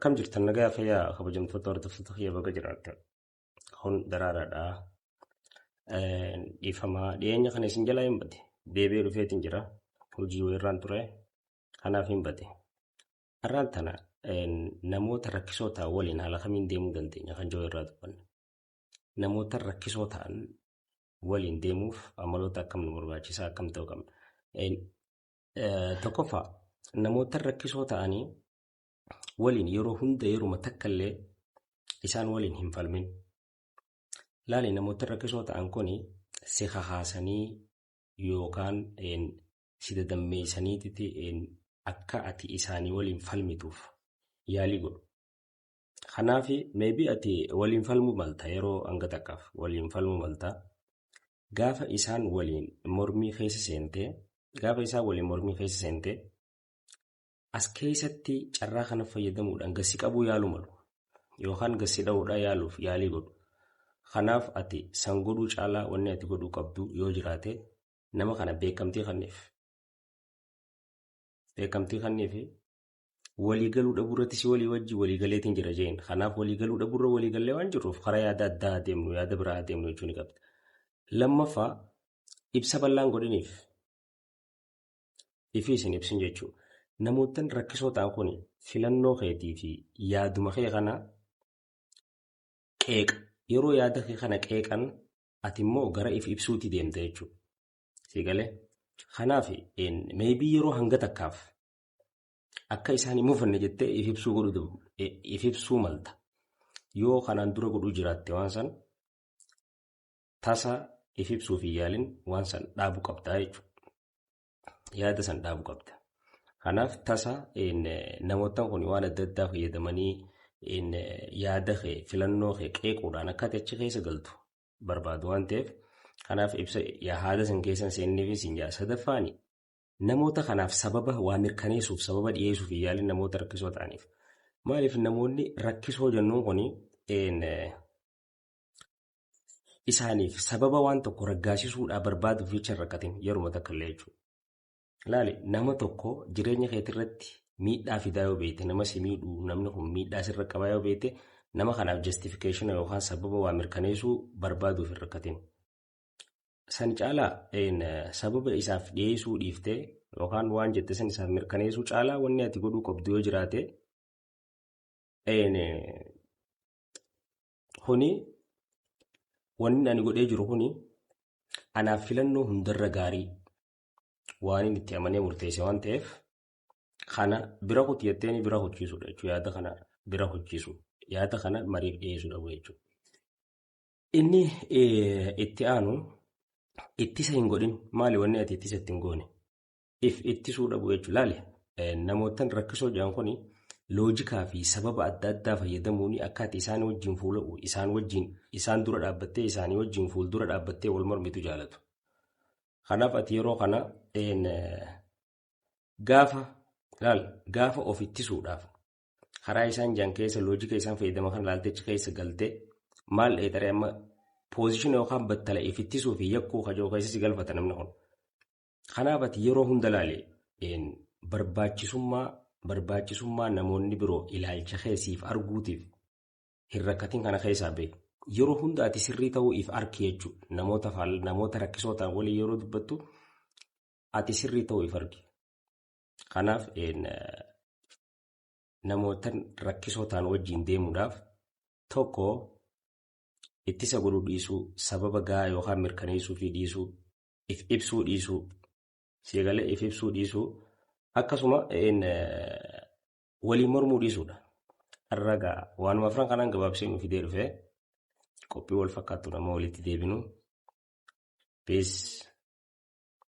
Akkam jirtan nagaa fayyaa kabajamtoota hordoftoota kiyya baga jiraattan. Kun daraaraadha. Dhiifama dhiyeenya kana isin jalaa hin bade. Deebi'ee dhufeetiin jira. Hojii weerraan ture. Kanaaf hin bade. Har'aan tana namoota rakkisoo ta'an waliin haala kamiin deemuu dandeenya kan jiru irraa dubbanna. Namoota rakkisoo ta'an waliin deemuuf amaloota akkam nu barbaachisaa akkam ta'uu qabna. Tokkoffaa, namoota rakkisoo ta'anii waliin yeroo hunda yeruma takka illee isaan waliin hin falmin. Laali, namoota rakkisoo ta'an kun si kakaasanii yookaan si dadammeessaniititi akka ati isaanii waliin falmituuf yaalii godhu. Kanaaf maybe ati waliin falmuu malta, yeroo hanga takkaaf waliin falmuu malta. Gaafa isaan waliin mormii keessa seentee gaafa isaan waliin mormii keessa seentee, as keessatti carraa kana fayyadamuudhaan gasi qabuu yaaluu malu yookaan gasi dha'uudhaan yaaluuf yaalii godhu. Kanaaf ati san godhuu caalaa wanni ati godhuu qabdu yoo jiraate, nama kana beekamtii kenniif. Beekamtii kenniif, waliigaluu dhabuu irratti si walii wajji waliigaleetiin jira jeen. Kanaaf waliigaluu dhabuurra waliigallee waan jirruuf karaa yaada addaa adeemnu, yaada biraa adeemnu jechuu ni qabda. Lammaffaa, ibsa bal'aan godhiniif. Ifii isin ibsin jechuudha. Namoottan rakkisoo ta'an kun filannoo keetii fi yaaduma kee kana qeeqa. Yeroo yaada kee kana qeeqan, ati immoo gara if ibsuutti deemta jechuudha. Si galee? Kanaaf maybe yeroo hanga takkaaf akka isaan hin mufanne jettee if ibsuu godhu, if ibsuu malta. Yoo kanaan dura godhuu jiraatte, waan san tasa if ibsuuf hin yaalin, waan san dhaabuu qabdaa jechuudha. Yaada san dhaabuu qabda. Kanaaf tasa namoota kun waan adda addaa fayyadamanii yaada kee, filannoo kee qeequudhaan akka ati achi keessa galtu barbaadu waan ta'eef, kanaaf ibsa haada san keessa seennee fi siin jaa. Sadaffaani, namoota kanaaf sababa waa mirkaneessuuf sababa dhiyeessuuf hin yaalin, namoota rakkisoo ta'aniif. Maaliif namoonni rakkisoo jennuun kuni isaaniif sababa waan tokko raggaasisuudhaaf barbaaduuf jecha hin rakkatin yeruma takka illee jechuudha. Laali, nama tokko jireenya keetii irratti miidhaa fidaa yoo beekte, nama si miidhuu, namni kun miidhaa sirra qabaa yoo beekte, nama kanaaf justification yookaan sababa waa mirkaneessuu barbaaduuf hin rakkatin. San caalaa sababa isaaf dhiyeessuu dhiiftee yookaan waan jette san isaaf mirkaneessuu caalaa wanni ati godhuu qabdu yoo jiraate, kuni wanni ani godhee jiru kuni anaaf filannoo hundarra gaarii waan inni itti amanee murteesse waan ta'eef, kana bira kuti jetteeni bira kuchiisudha jechuudha. Yaada kana bira kuchiisu, yaada kana mariif dhiyeessuu dhabu jechuudha. Inni itti aanu, ittisa hin godhin. Maali wanni ati ittisa itti hin goone? If ittisuu dhabu jechuudha. Laali, namootan rakkisoo jedhan kuni loojikaa fi sababa adda addaa fayyadamuun akka ati isaan wajjin fuula isaan wajjin isaan dura dhaabbattee, isaanii wajjin fuuldura dhaabbattee wal mormitu jaalatu. Kanaaf ati yeroo kana gaafa laal, gaafa of ittisuudhaaf karaa isaan jiran keessa, loojika isaan fayyadaman kana laaltee achi keessa galtee, maal dheetaree amma position yookaan battala if ittisuu fi yakkuu kajoo keessa si galfata namni kun. Kanaaf ati yeroo hunda laale, barbaachisummaa namoonni biroo ilaalcha keessiif arguutiif hin rakkatin, kana keessaa bahi. Yeroo hunda ati sirrii ta'uu if arki jechuudha. Namoota rakkisoo ta'an waliin yeroo dubbattu ati sirrii ta'uu if argi. Kanaaf namoota rakkisoo ta'an wajjin deemuudhaaf, tokko, ittisa godhuu dhiisuu, sababa gahaa yookaan mirkaneessuu fi dhiisuu, if ibsuu dhiisuu, seegalee if ibsuu dhiisuu, akkasuma waliin mormuu dhiisuudha. Har'a waanuma afran kanaan gabaabsee nu fidee dhufee, qophii wal fakkaattu nama walitti deebinu. Peace.